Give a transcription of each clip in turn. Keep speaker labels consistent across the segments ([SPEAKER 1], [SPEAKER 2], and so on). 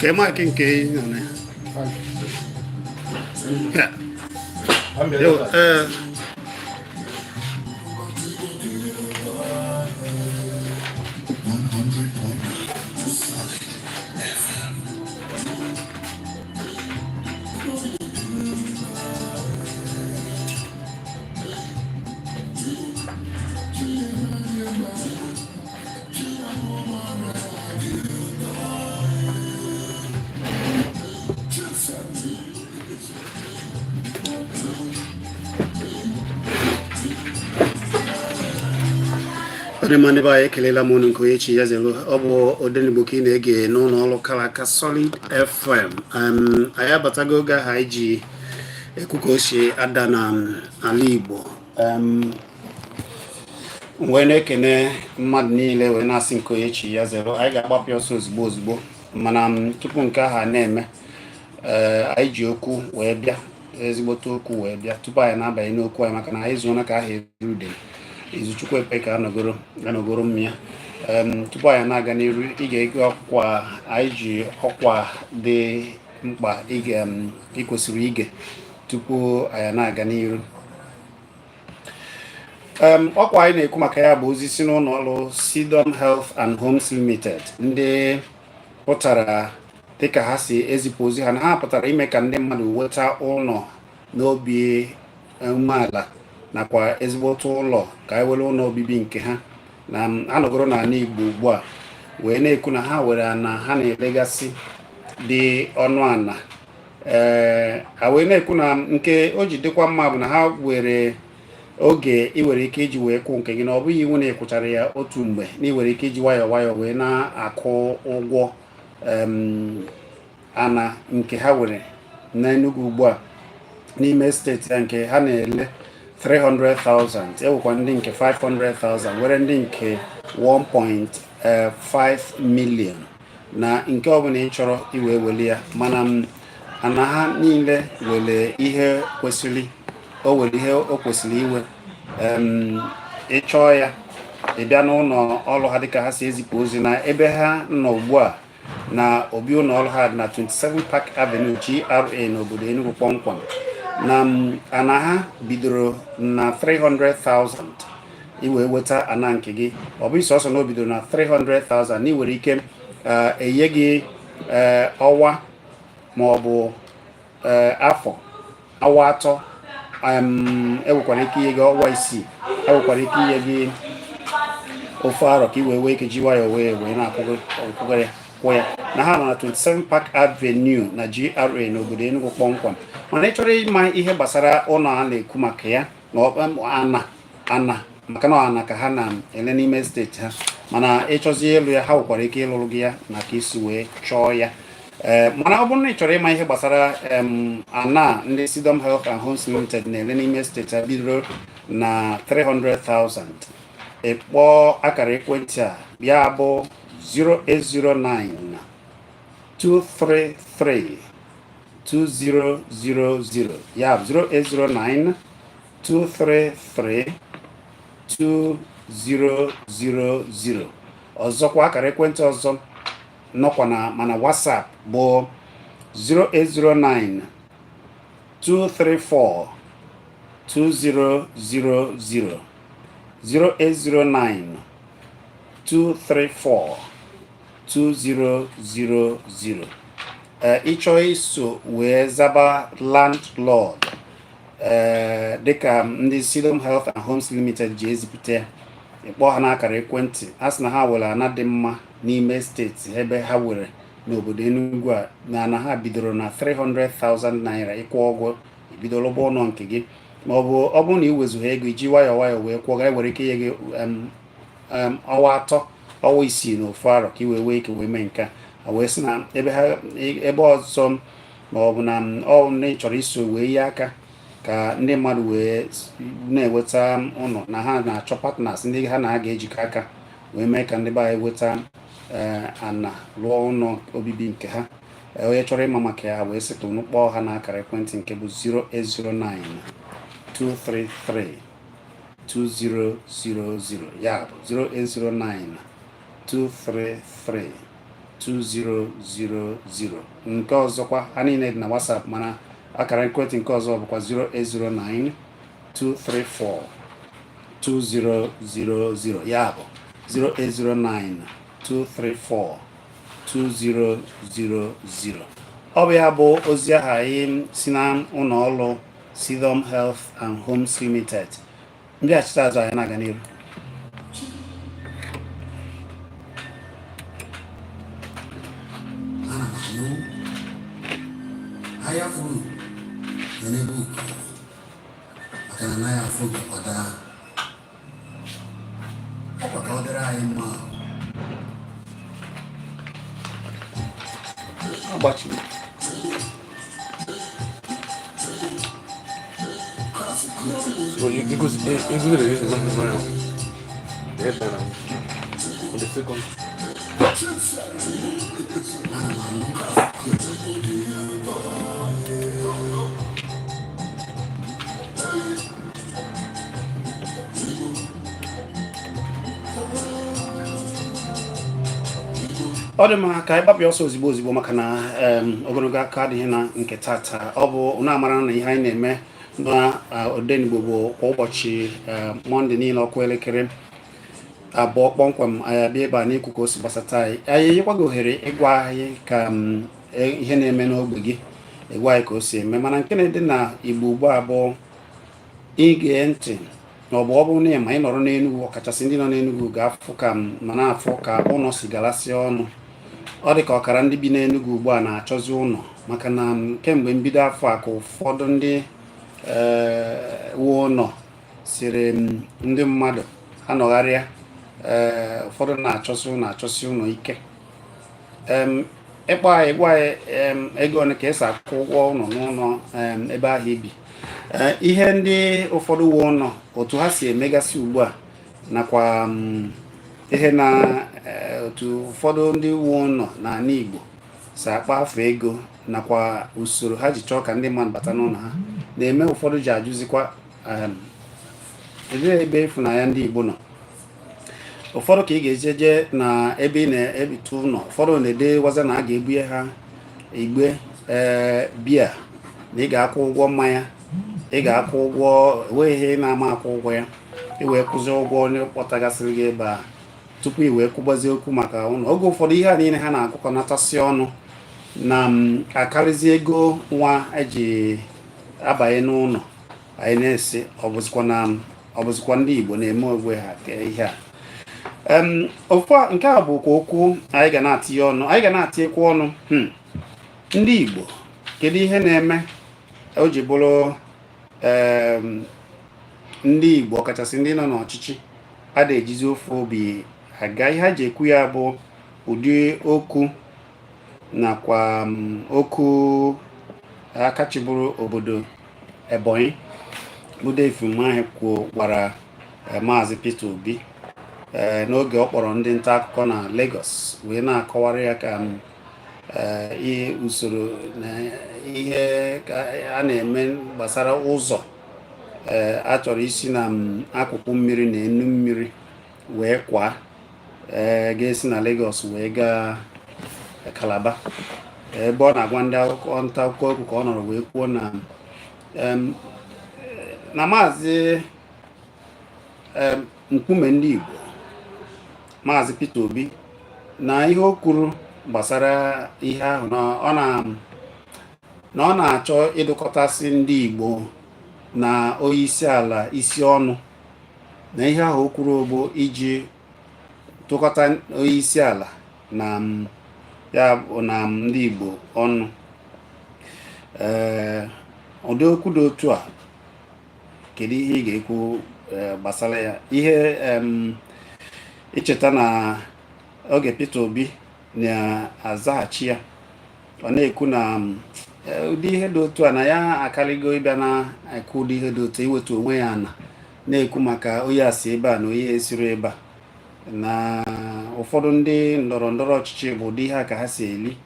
[SPEAKER 1] Ka mic nke ị nọ na ya. Yo, Onye ma, ndị be anyị, ekelela m unu nke onye chi ya zelu. Ọ bụ Odenigbo ka ị na-ege n'ụlọ ọrụ Kalaka Solid FM. Anyị abatago oge ahụ anyị ji ekwu ka o si ada na ala Igbo. Wee na-ekene mmadụ niile, wee na-asị nke onye chi ya zelu. Anyị ga-agbapụ ọsọ ozugbo ozugbo, mana tupu nke ahụ a na-eme, ee, anyị ji okwu wee bịa, ezigbote okwu wee bịa. Tupu anyị na-abanye n'okwu anyị, maka na anyị zụọna ka ahụ erude izuchukwu ekpe ka anọgoro anọgoro m ya. Tupu anyị na-aga n'iru, ị ga-ege ọkwa anyị ji, ọkwa dị mkpa ị kwesịrị ige tupu anyị na-aga n'iru. Ọkwa anyị na-ekwu maka ya bụ ozi si n'ụlọ ọrụ Sidon Health and Homes Limited, ndị pụtara dịka ha si ezipụ ozi ha na ha pụtara ime ka ndị mmadụ nweta ụlọ n'obi umeala nakwa ezigbote ụlọ, ka e were ụlọ obibi nke ha na anọgoro n'ala Igbo ugbu a, wee na-ekwu na ha were ana ha na-elegasị dị ọnụ ana. Ee, ha wee na-ekwu na nke o ji dịkwa mma bụ na ha were oge ị nwere ike iji wee kwụ nke gị, na ọ bụghị iwu na ị kwụchara ya otu mgbe, na ị nwere ike iji nwayọọ nwayọọ wee na-akwụ ụgwọ ana nke ha were n'Enugu ugbu a n'ime steeti ya, nke ha na-ele 300,000. Ewekwa ndị nke 500,000, were ndị nke 1.5 million, na nke ọbụla ị chọrọ iwee weli ya. Mana ana ha niile were ihe kwesịrị, o were ihe o kwesịrị iwe. Ịchọọ ya, ị bịa n'ụlọ ọrụ ha dịka ha si ezipụ ozi na ebe ha nọ ugbu a, na obi ụlọ ọrụ ha dị na 27 Park Avenue, GRA, n'obodo Enugu kpọmkwem. Na ana ha bidoro na 300,000 iwee weta ana nke gị. Ọ bụghị sọsọ na o bidoro na 300,000, na ị nwere ike enye gị ọnwa ma ọ bụ afọ, awa 3. Enwekwara ike inye gị ọnwa 6, enwekwara ike inye gị ofu arọ ka ị wee nwee ike ji nwayọọ wee na-akwụgara ya, kwụ ya. Na ha nọ na 27 Park Avenue na GRA n'obodo Enugu kpọmkwem. Mana ị chọrọ ịma ihe gbasara ụlọ a na-ekwu maka ya na ana, maka na ana ka ha na-ele n'ime steeti ha, mana ịchọzi ịlụ ya, ha nwekwara ike ịlụrụ gị ya na ka isi wee chọọ ya. Ee, mana ọ bụrụ na ị chọrọ ịma ihe gbasara ana ndị Sidon Health and Homes Limited na-ele n'ime steeti ha bidoro na 300,000, ị kpọọ akara ekwentị a, ya bụ 0809 233 2000, ya bụ 0809 233 2000. Ọzọkwa, akara ekwentị ọzọ nọkwa na mana WhatsApp bụ 0809 234 2000, 0809 234 2000. Ee, ịchọọ iso wee zaba landlord, ee, dịka ndị Sidon Health and Homes Limited ji ezipụta ya, ịkpọ ha n'akara ekwentị a sị na ha were ana dị mma n'ime steeti ebe ha were n'obodo Enugu a, na ana ha bidoro na 300,000 naira. Ịkwụ ụgwọ, ibido rụba ụlọ nke gị, ma ọ bụ ọ bụrụ na ị wezughị ego, iji nwayọọ nwayọọ wee kwụọ, ga nwere ike inye gị ọnwa 3, ọnwa 6 na ofu arọ ka ị wee nwee ike wee mee nke a. Wee sị na ebe ha ebe ọzọ, ma ọ bụ na ọ na ị chọrọ iso wee nye aka ka ndị mmadụ wee na-enweta ụlọ, na ha na-achọ partners ndị ha na ha ga-ejikọ aka wee mee ka ndị be anyị nweta ana lụọ ụlọ obibi nke ha. Onye chọrọ ịma maka ya, wee sị ka unu kpọọ ha n'akara ekwentị nke bụ 0809 233 2000, ya bụ 0809 233 2000. Nke ọzọkwa, ha niile dị na WhatsApp, mana akara ekwentị nke ọzọ bụkwa 0809 234 2000. Ya bụ 0809 234 2000. Ọ bụ ya bụ ozi aha anyị si na ụlọ ọrụ Sidom Health and Homes Limited. Ndị achịta azụ anyị na-aga n'iru.
[SPEAKER 2] Ana m anụ ahịa furu nọ n'ebe uku maka na anaghị afụ oge kwada ọkwa ka ọ dịrị anyị mma.
[SPEAKER 1] Agbachiri.
[SPEAKER 3] So you go, you go to the now. The headline now. On the second.
[SPEAKER 1] Ọ dị mma ka anyị gbapịa ọsọ ozigbo ozigbo, maka na ogologo aka adịghị na nke tata. Ọ bụ unu amara na ihe anyị na-eme na Odenigbo bụ kwa ụbọchị Mọnde niile, ọkụ elekere 2 kpọmkwem, anyị abịa ebe a n'ikwu ka o si gbasata anyị. Anyị enyekwa gị ohere ịgwa anyị ka ihe na-eme n'ogbe gị, ịgwa anyị ka o si eme. Mana nke na-ede na Igbo ugbu a bụ ige ntị ma ọ bụ ọ bụrụ na ma ị nọrọ n'Enugwu, ọkachasị ndị nọ n'Enugwu ga-afụ ka ma na-afụ ka ụlọ si galasị ọnụ. Ọ dị ka ọkara ndị bi n'Enugwu ugbu a na-achọzi ụlọ, maka na kemgbe mbido afọ a ka ụfọdụ ndị wuo ụlọ siri ndị mmadụ ha nọgharịa. Ee, ụfọdụ na-achọsi ụlọ, achọsi ụlọ ike. Ịkpọ anyị, gwa anyị ego ole ka esi akwụ ụgwọ ụlọ n'ụlọ ebe ahụ ibi. Ee, ihe ndị ụfọdụ wuo ụlọ, otu ha si emegasị ugbu a, nakwa ihe na otu ụfọdụ ndị wuo ụlọ n'ala Igbo si akpa afọ ego, nakwa usoro ha ji chọọ ka ndị mmadụ bata n'ụlọ ha na-eme, ụfọdụ ji ajụzikwa ebee ebe ịfụnanya ndị Igbo nọ. Ụfọdụ ka ị ga-eje jee na ebe ị na-ebite ụlọ, ụfọdụ na-ede waza na a ga-ebunye ha igbe ee biya, na ị ga-akwụ ụgwọ mmanya, ị ga-akwụ ụgwọ, enweghị ihe ị na-ama akwụ ụgwọ ya. Ị wee kwụzie ụgwọ onye kpọtagasịrị gị ebe a tupu ị wee kwụgbazie okwu maka ụlọ. Oge ụfọdụ ihe a niile ha na-agụkọnatasị ọnụ na akarịzi ego nwa eji abanye n'ụlọ. Anyị na-esi ọ bụzikwa ndị Igbo na-eme onwe ha ka ihe a. Ofu nke a bụkwa okwu anyị ga na-atinye ọnụ, anyị ga na-atinyekwa ọnụ. Ndị Igbo, kedu ihe na-eme o ji bụrụ ndị Igbo, ọkachasị ndị nọ n'ọchịchị, a na-ejizi ofe obi aga? Ihe ha ji ekwu ya bụ ụdị okwu nakwa okwu aka chịbụrụ obodo Ebonyi bụ Dave Umahi kwuo gwara Maazị Peter Obi n'oge ọ kpọrọ ndị nta akụkọ na Lagos wee na-akọwara ya ka ihe usoro na ihe ka a na-eme gbasara ụzọ a chọrọ isi na akụkụ mmiri na enu mmiri wee kwa ga-esi na Lagos wee gaa Calabar, ebe ọ na-agwa ndị akụkọ nta akụkọ okwu ka ọ nọrọ wee kwuo na Maazị Nkume ndị Igbo, Maazị Peter Obi, na ihe o kwuru gbasara ihe ahụ na ọ na-achọ ịdụkọtasị ndị Igbo na onye isi ala isi ọnụ, na ihe ahụ o kwuru bụ iji tụkọta onye isi ala na ya bụ na ndị Igbo ọnụ. Ee, ụdị okwu dị otu a, kedu ihe ị ga-ekwu gbasara ya? Ihe icheta na oge Peter Obi na-azaghachi ya, ọ na-ekwu na ụdị ihe dị otu a na ya akarịgo ịbịa na-ekwu ụdị ihe dị otu, iwetu onwe ya na na-ekwu maka onye a si ebe a na onye esiri ebe a, na ụfọdụ ndị ndọrọ ndọrọ ọchịchị bụ ụdị ihe a ka ha si eli,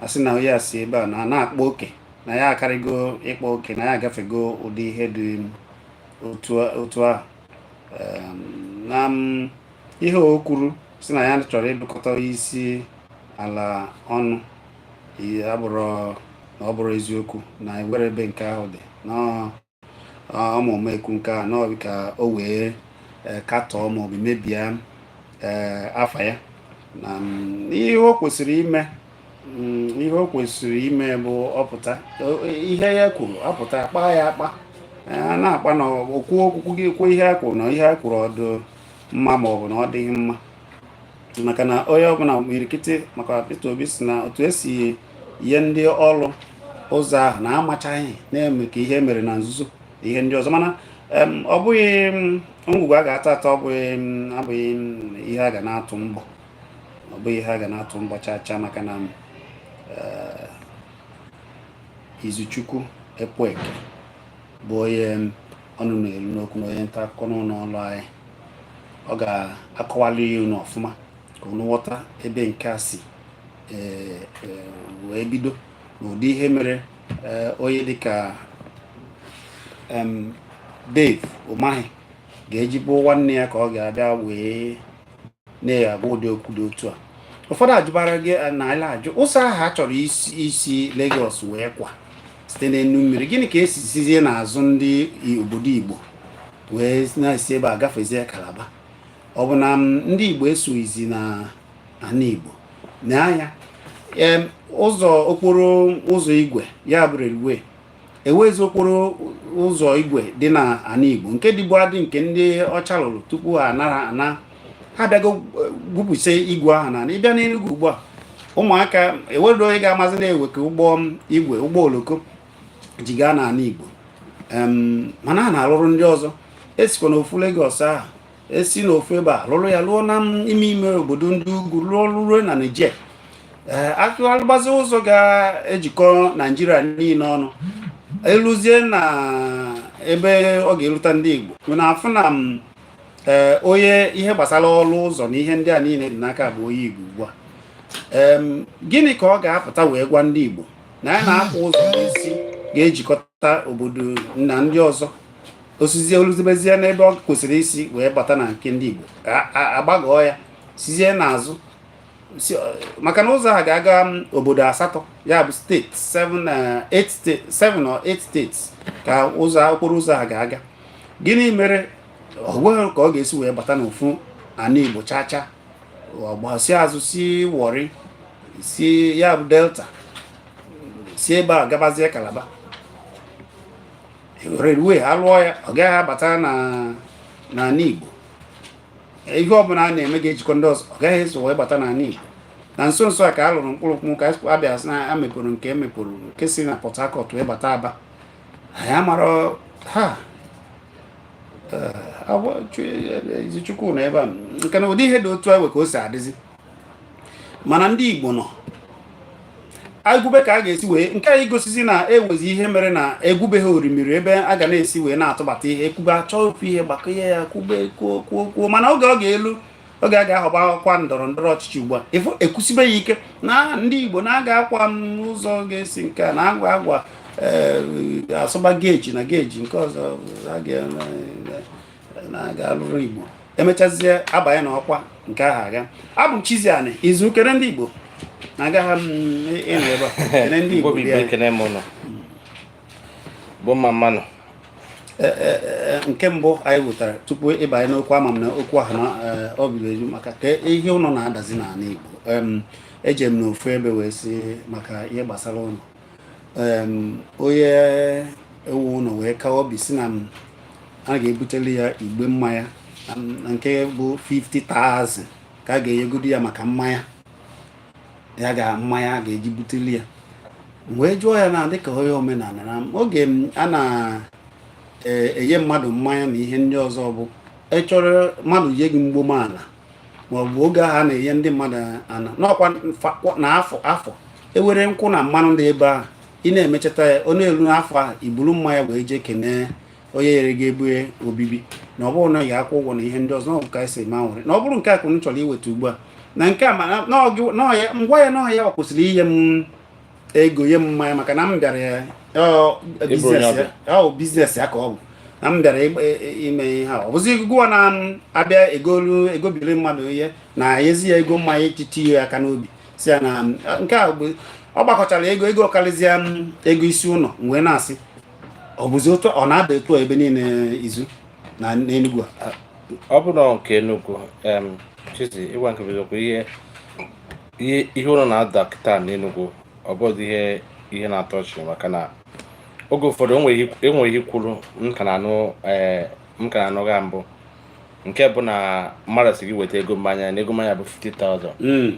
[SPEAKER 1] asị na onye a si ebe a na na-akpa oke, na ya akarịgo ịkpa oke, na ya agafego ụdị ihe dị otu ahụ. Na ihe o kwuru si na ya chọrọ ịdụkọta onye isi ala ọnụ ihe abụrụ na ọ bụrụ eziokwu na enwere ebe nke ahụ dị na ọmụma ekwu nke a nọọ ka o wee katọọ maọbụ mebie afa ya na ihe o kwesịrị ime. Ihe o kwesịrị ime bụ ọpụta ihe ya kwuru, ọpụta akpa ya akpa a na-akpa na okwu okwu gị kwuo ihe a kwuru na ihe a kwuru ọdụ mma maọbụ na ọ dịghị mma, maka na onye ọbụla mirikiti maka Peter Obi si na otu esi ihe ndị ọrụ ụzọ ahụ na-amachaghị na-eme ka ihe mere na nzuzo na ihe ndị ọzọ. Mana ọ bụghị ngwugwu a ga-ata ata, ọ bụghị abụghị ihe a ga na-atụ mbọ, ọ bụghị ihe a ga na-atụ mbọ chaa chaa, maka na Izuchukwu Ekweke bụ onye ọnụ na-elu n'okwu na onye nta akụkọ n'ụlọ ọrụ anyị. Ọ ga-akọwali ya unu ọfụma ka unu ghọta ebe nke a si wee bido n'ụdị ihe mere onye dịka Dave Umahi ga-eji bụ nwanne ya ka ọ ga-abịa wee na-agwa ụdị okwu dị otu a. Ụfọdụ ajụbara gị na ala ajụ ụzọ ahụ a chọrọ isi Lagos wee kwa site n'enu mmiri, gịnị ka esi sizie n'azụ ndị obodo Igbo wee na-esi ebe a gafezie Calabar? Ọ bụ na ndị Igbo esoghịzi na ana Igbo na anya ụzọ okporo ụzọ igwe, ya bụ railway, ewezi okporo ụzọ igwe dị na ana Igbo nke dịbu adị, nke ndị ọcha lụrụ tupu ha anara ana, ha bịago gwupụsị igwe ahụ. Na ịbịa n'Enugu ugbu a, ụmụaka eweredo onye ga-amazi na-ewe ka ụgbọ igwe, ụgbọ oloko ji gaa n'ala Igbo. Mana a na-alụrụ ndị ọzọ esikwa n'ofu Lagos ahụ, esi n'ofu ebe a lụrụ ya lụọ na ime ime obodo ndị ugwu, lụọ ruo na Niger. Ee, alụgbazi ụzọ ga-ejikọ Naijiria niile ọnụ, eluzie na ebe ọ ga-erute ndị Igbo na afụ na ee, onye ihe gbasara ọrụ ụzọ na ihe ndị a niile dị n'aka bụ onye Igbo ugbu a. Gịnị ka ọ ga-apụta wee gwa ndị Igbo na ya na-akwa ụzọ n'isi ga-ejikọta obodo na ndị ọzọ, osizie oluzibezie n'ebe ọ kwesịrị isi wee bata na nke ndị Igbo, agbagọọ ya sizie n'azụ maka na ụzọ a ga-aga obodo asatọ, ya bụ steeti 7, 8 steeti, 7 or 8 states ka ụzọ okporo ụzọ a ga-aga. Gịnị mere ọ nweghị ka ọ ga-esi wee bata n'ofu ana Igbo chacha, ọgbasi azụ si Warri, si ya bụ Delta, si ebe a gabazie Calabar? Railway alụọ ya, ọ gaghị abata na n'ala Igbo. Ihe ọbụla a na-eme ga-ejikọ ndị ọzọ, ọ gaghị eso wee bata n'ala Igbo. Na nso nso a ka a lụrụ mkpụrụ ka abịa sị na emepụrụ nke emepụrụ nke si na Port Harcourt wee bata Aba. Anyị amara ha. Chukwu nọ ebe a nke na ụdị ihe dị otu a ka o si adịzi. Mana ndị Igbo nọ agwube ka a ga-esi wee nke a igosizi na ewezi ihe mere na egwubeghị orimiri ebe a ga na-esi wee na-atụbata ihe ekwube, achọ ofu ihe gbakọ ihe ya kwube, kwuo, kwuo, kwuo. Mana oge ọ ga-elu, oge a ga-ahọba akwa ndọrọ ndọrọ ọchịchị ugbu a, ịfụ ekwusibe ya ike na ndị Igbo na-aga akwa m ụzọ ga-esi nke a na-agwa agwa asụba geji na geji nke ọzọ a na-aga alụrụ Igbo, emechazie abanye n'ọkwa nke ahụ aga. Abụ m Chiziani Izu kere ndị Igbo na-agaghị m ịnọ ebe a kene ndị Igbo.
[SPEAKER 4] Igbo bụ Igbo.
[SPEAKER 1] Bịa.
[SPEAKER 4] Ekene m ụnụ bụ mma mmanụ.
[SPEAKER 1] Nke mbụ anyị wetara tupu ịbanye n'okwu, ama m na okwu ahụ na ọ biri eju maka ka ihe ụlọ na-adazi n'ala Igbo. Eje m n'ofu ebe wee sị maka ihe gbasara ụlọ. Onye ewu ụlọ wee kawa obi si na m a ga-ebuteli ya igbe mmanya na nke bụ 50,000 ka a ga-enyegodo ya maka mmanya ya ga mmanya a ga-eji buteli ya. M wee jụọ ya na dịka onye omenala na oge m a na-enye mmadụ mmanya na ihe ndị ọzọ bụ ịchọrọ mmadụ nye gị mgbomala, ma ọ bụ oge ahụ a na-enye ndị mmadụ ana n'ọkwa na afọ afọ ewere nkwụ na mmanụ dị ebe ahụ, ị na-emechata ya, ọ na-elu n'afọ ahụ, iburu mmanya wee jee kenee onye nyere gị ebe obibi, na ọ bụrụ na ị ga-akwụ ụgwọ na ihe ndị ọzọ, na ọ bụ ka esi eme anwụrị. Na ọ bụrụ nke a ka m chọrọ iweta ugbu a na nke a, ma na ọ ya ngwa ya na ọ ya kwụsịrị inye m ego, nye m mmanya, maka na m bịara ya ọ
[SPEAKER 4] Ịbụ onye
[SPEAKER 1] business
[SPEAKER 4] ọbịa.
[SPEAKER 1] ya, ọ business ya ka ọ bụ na m bịara ime ihe a. Ọ bụzi gụwa na m abịa egolu egobiri mmadụ ihe na ezi ya ego mmanya iji tinye ya aka n'obi. Si ya na nke a bụ ọ gbakọchara ego, ego karịzịa m ego isi ụlọ. M wee na-asị, ọ bụzi otu ọ na-ada etu a ebe niile izu na n'Enugu a?
[SPEAKER 4] Ọ bụ na nke Enugu, Chizi, ịgwa nke bụ eziokwu, ihe ụlọ na-ada kịta n'Enugu, ọ bụghị ihe na-atọ ọchị, maka na oge ụfọdụ o nwere enwere ihe kwuru m ka na-anụ, m ka na-anụ ga mbụ, nke bụ na mmadụ sị gị weta ego mmanya, na ego mmanya bụ 50,000.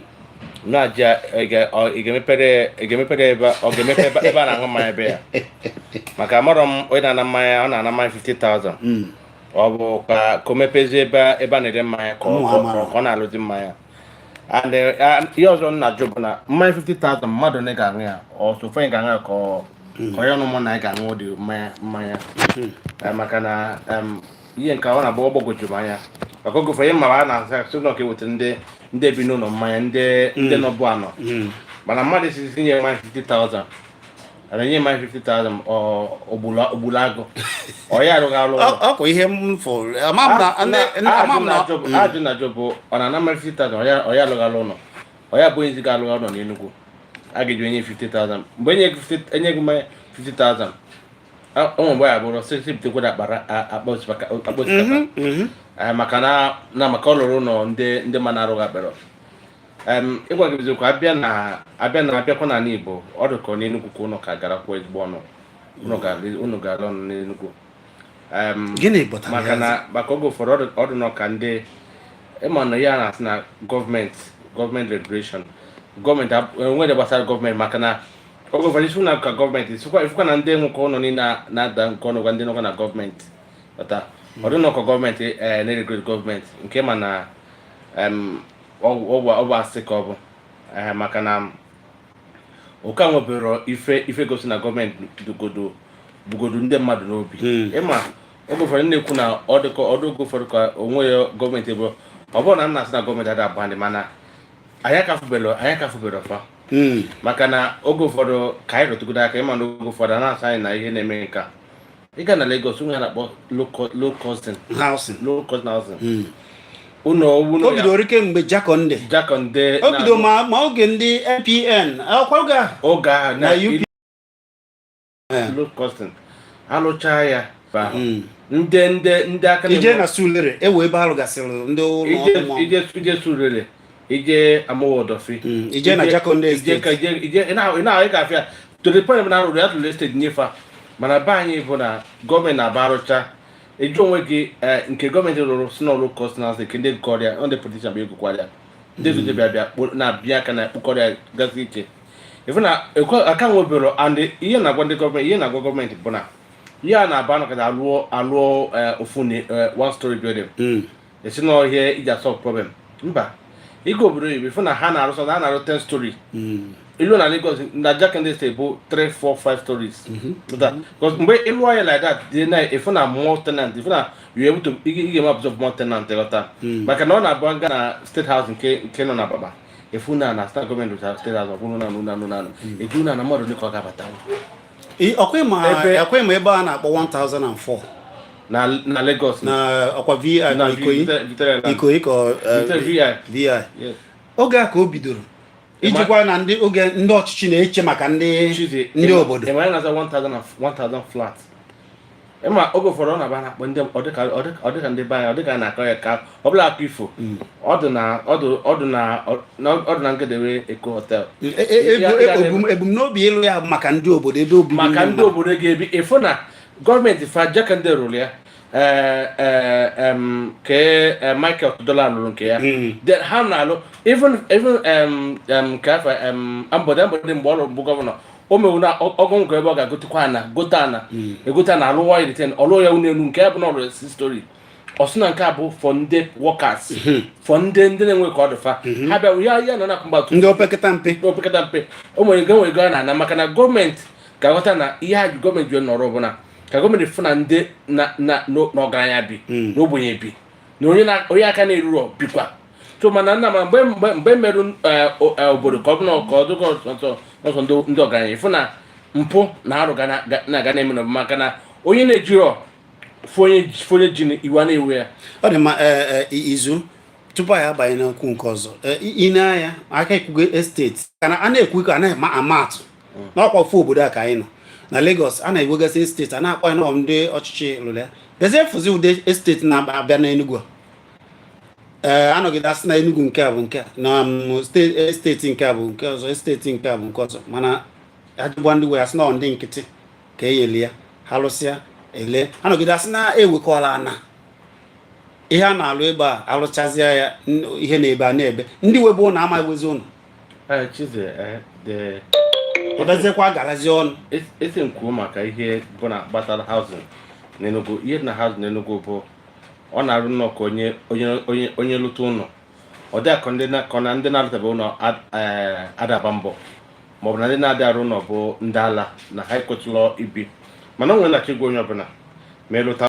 [SPEAKER 4] Na-aja ị ga-emepere ebe ọ ga-emepe ebe a na-aṅụ mmanya ebe ya, maka amarọ m onye na-ana mmanya, ọ na-ana mmanya 50,000. Ọ bụ ka o mepezie ebe a na-ere mmanya, ka
[SPEAKER 1] Ụmụ amara.
[SPEAKER 4] ka ọ na-alụzi mmanya. And ihe ọzọ m na-ajụ bụ na mmanya 50,000, mmadụ ole ga-aṅụ ya? Ọ sofe ga-aṅụ ya, ka onye ọnụ mụ na anyị ga-aṅụ ụdị mmanya? Maka na ihe nke ọ na-agba ọgbọgwoju m anya, maka oge ụfọdụ ma a na-asị asị ụlọ ka eweta ndị bi n'ụlọ mmanya, ndị nọbụ anọ. Mana mmadụ sisi nye mmanya 50,000, ana nye mmanya 50,000, ọ ogbulu agụ, ọ ya arụghị arụ ụlọ.
[SPEAKER 1] Ọ kwa ihe m fụrụ, ama m na ama m na
[SPEAKER 4] Ajụ na ajụ bụ, ọ na-ana mmanya 50,000, ọ ya alụghị alụ ụlọ, ọ ya bụ onye ezi ga-alụghị ụlọ n'Enugu a ga-eji onye 50,000? Mgbe enye gị 50, enye gị mmanya 50,000, o nwere mgbe ya bụrụ sị butekwara akpa osikapa. Maka na maka ọ lụrụ ụlọ, ndị ma na-arụghị akpịrị. Ịgwa gị eziokwu, abịa na abịakwa n'ala Igbo, ọ dị ka n'Enugu ka ụlọ ka garakwa ezigbo ọnụ. Ụnụ gara ọnụ n'Enugu.
[SPEAKER 1] Gịnị pụtara
[SPEAKER 4] Maka
[SPEAKER 1] ya?
[SPEAKER 4] na maka oge ụfọdụ ọ dị nọ ka ndị ịma na ya na-asị na gọọmenti regulation, gọọmenti enwere gbasara gọọmenti, maka na oge ụfọdụ isi na ka gọọmenti ifụkwa na ndị nwekọ ụlọ niile na-ada nke ọnụ gwa ndị nọkwa na gọọmenti ghọta. Ọ dị nọ ka gọọmenti na-eregulate gọọmenti nke ma na ọ bụ asị ka ọ bụ, maka na ụka nwebero ife gosi na gọọmenti dugodo bugodo ndị mmadụ n'obi. Ịma oge ụfọdụ na-ekwu na ọ dịka ọdụ oge ụfọdụ ka onwe ya gọọmenti bụ, ọ bụrụ na m na-asị na gọọmenti ada agba ndị, mana anyị akafubelo fa. Maka na oge ụfọdụ ka anyị rụtụgodo aka, ịma na oge ụfọdụ a na-asị anyị na ihe na-eme nka ịga na Lagos nwe a na-akpọ low costing
[SPEAKER 1] housing.
[SPEAKER 4] Low cost housing, ụlọ ụlọ.
[SPEAKER 1] O bidoro kemgbe Jakande.
[SPEAKER 4] Jakande.
[SPEAKER 1] O bido ma oge ndị NPN ọkwa oge ahụ.
[SPEAKER 4] Oge ahụ.
[SPEAKER 1] Na UP.
[SPEAKER 4] Low costing alụchaa ya ba ndị aka
[SPEAKER 1] Ije na Sulere ewe ebe alụgasịrị ndị ụlọ
[SPEAKER 4] ije ije Surulere, ije Amowo Odofin.
[SPEAKER 1] Ije na Jakande
[SPEAKER 4] ije
[SPEAKER 1] Estate.
[SPEAKER 4] Ka ije ị ga-afịa to the point na arụrụ ya tụrụ estate nyefa. Mana be anyị bụ na gọọmenti na-aba arụcha, eju onwe gị, nke gọọmenti rụrụ si n'ọrụ cost na nke ndị nkọrịa ndị politician bụ egwukwarịa ndị ezoje bịa na-abịa aka na ekpukọrịa gasị iche ife na aka nwebero. And ihe na-agwa ndị gọọmenti, ihe na-agwa gọọmenti bụ na ihe a na-aba anọkọta alụọ ofu one story building, esi n'ọhịa iji solve problem. Mba, ịga obodo oyibo, ife na ha na-arụ sọ ha na-arụ 10 story. Ilu na Lagos na Jakande State bụ 3, 4, 5 stories. Because mgbe ịlụọ ya like that dị na ife na more tenant, ife na you able to ị ga-eme absorb more tenant, ghọta? Maka na ọ na-abụ nga na State House nke nọ na Ababa, efu na state gọọmenti rụchara State House, ọ bụrụ na eju na mmadụ ole ka ọ ga-abata?
[SPEAKER 1] Ọkwa ịma ọkwa ịma ebe a na-akpọ 1004
[SPEAKER 4] Na Lagos.
[SPEAKER 1] Na ọkwa VI
[SPEAKER 4] Na
[SPEAKER 1] Ikoyi.
[SPEAKER 4] Victoria Island.
[SPEAKER 1] Ikoyi ka
[SPEAKER 4] Victoria VI.
[SPEAKER 1] VI.
[SPEAKER 4] Yes.
[SPEAKER 1] Oge a ka o bidoro ijikwa na ndị oge ndị ọchịchị na-eche maka ndị
[SPEAKER 4] Chizi,
[SPEAKER 1] ndị obodo.
[SPEAKER 4] Ịma anyị na-aza 1000 1000 flat. Ịma oge ụfọdụ ọ na-aba na-akpọ ndị ọ dịka ndị be anyị, ọ dịka a na-akọ ya ka ọ bụla akụ ifo. Ọ dị na ọ dị ọ dị na ọ dị na nkedebe Eko Hotel.
[SPEAKER 1] Ebumnobi ịlụ ya bụ maka ndị obodo, ebe obibi
[SPEAKER 4] maka ndị
[SPEAKER 1] mmadụ.
[SPEAKER 4] Obodo ga-ebi ịfụ na gọọmenti fa Jakande rụrụ ya, ee ee em, ke Michael Dola lụrụ nke ya. Then ha na-alụ even ka afa Ambode mgbe ọ lụrụ bụ gọvanọ, o mewu na ọgụ nke ebe ọ ga-agotekwa ana, gote ana, egote ana, alụwa ya retain, ọlụọ ya unu elu nke ya bụ na ọ lụrụ six story. Ọ sị na nke a bụ for ndị workers, for ndị na-enwe ka ọ dị fa ha bịa ya ya nọ na mgbatu
[SPEAKER 1] Ndị opekata mpe.
[SPEAKER 4] Opekata mpe, o nwere ego, nwere ego a na-ana, maka na gọọmenti ga-aghọta na ihe a gọọmenti ji nọrọ bụ na ka gọọmenti fụ na ndị na n'ọgaranya bi na ogbenye bi na onye na onye aka na-eruro bikwa. So mana nna ma mgbe merụ obodo ka ọ bụ na ka ọ dịka ọsọ ndị ọgaranya, ịfụ na mpụ na arụ ga na-aga na-eme n'obodo, maka na onye na-ejiro fụ onye ji iwu a na-ewu ya.
[SPEAKER 1] Ọ dị mma. Izu Tupu anyị abanye n'okwu nke ọzọ, ị na-anya aka ekwugo estate kana a na-ekwu ka a na-ama ama atụ n'ọkwa ofu obodo a ka anyị nọ na Lagos, a na-enwegasị estate, a na-akpọ ya nọ ndị ọchịchị lụrụ ya. Bezie fụzi ụdị estate na-abịa n'Enugu a. Ee, anọgide asị na Enugu nke a bụ nke a na estate nke a bụ nke ọzọ, estate nke a bụ nke ọzọ, mana ajụgba ndị wee asị na ọ ndị nkịtị ka eyeli ya, ha lụsịa ele. Anọgide asị na ewekọla ana ihe a na-alụ ebe a, alụchazie ya, ihe na-ebe a na-ebe ndị webe ụlọ amaghịzi ụlọ.
[SPEAKER 4] Ee, Chize, the
[SPEAKER 1] ọdaziekwa garazie ọnụ.
[SPEAKER 4] Esi m kwuo maka ihe bụ na gbasara housing n'Enugu. Ihe dị na housing n'Enugu bụ ọ na-arụ nnọọ ka onye lụta ụlọ, ọ dị akọ ndị na ka ọ na ndị na-alụtabe ụlọ adaba mbọ, maọbụ na ndị na-adị arụ ụlọ bụ ndị ala na ha ekwetụlọ ibi. Mana o nwere na-achọ ịgwa onye ọbụla ma ịlụta.